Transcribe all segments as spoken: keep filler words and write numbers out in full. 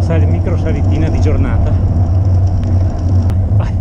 Sal-, micro salitina di giornata. Vai.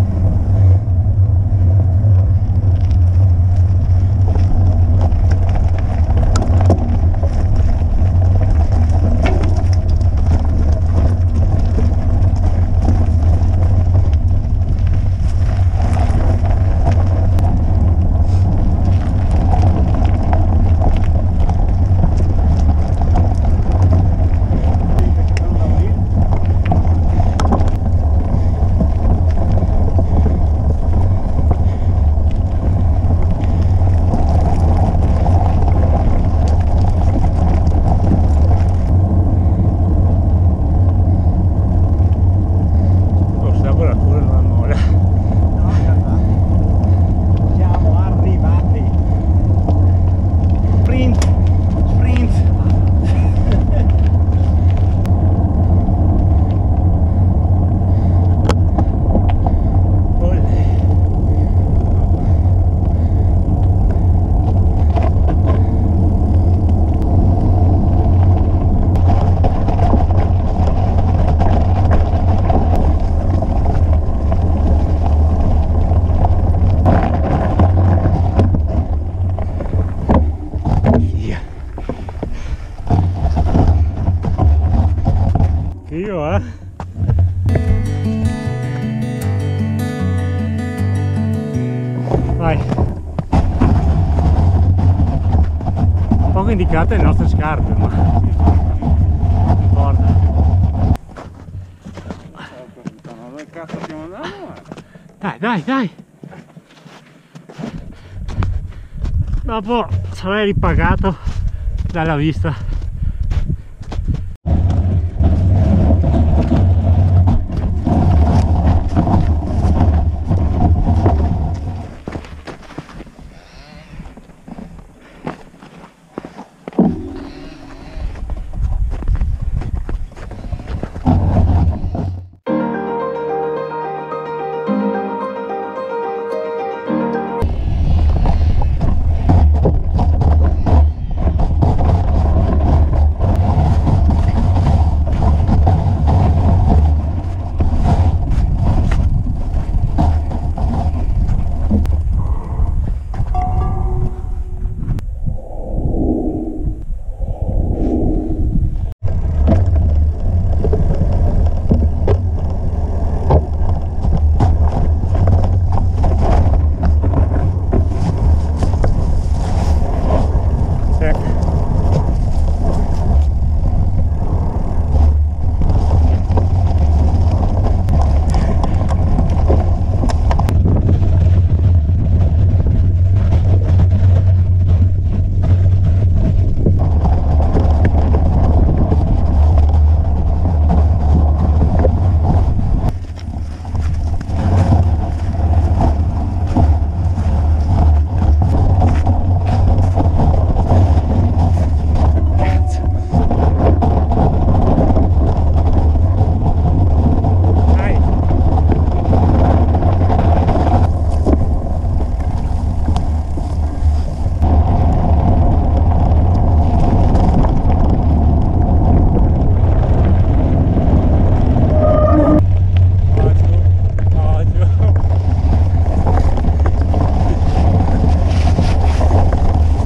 Oh, sta colatura no la mola. No, varda. Siamo arrivati. Sprint, sprint. Olè. Via. Che io, eh? Vai. Poco indicate le nostre scarpe, ma non importa. Dove cazzo stiamo andando, ma? Dai, dai, dai. Dopo sarai ripagato dalla vista.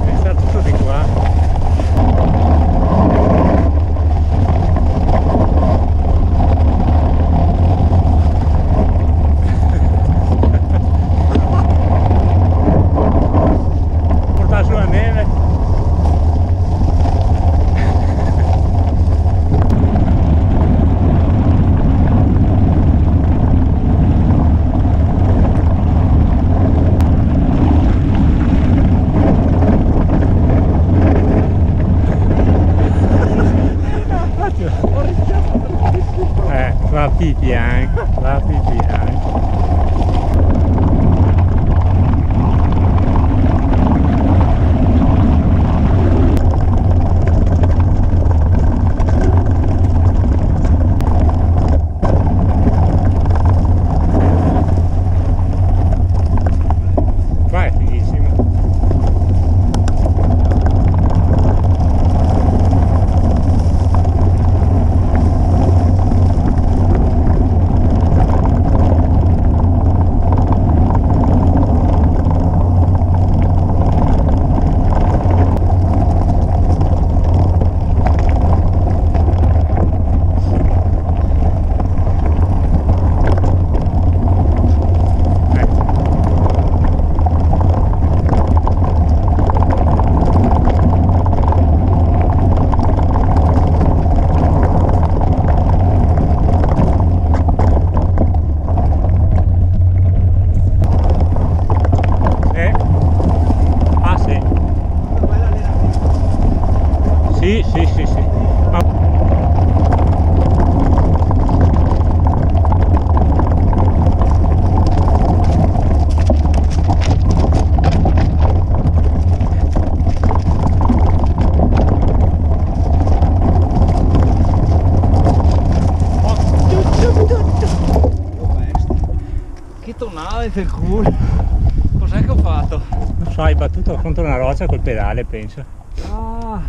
Pensa tuto de qua. Portà su la neve. Eh, va pian pian, va pian pian. Qua è fighissimo. Sì, sì, sì, sì. Ma Che tonada del culo! Cos'è che ho fatto? Non so, hai battuto contro una roccia col pedale, penso. Ah.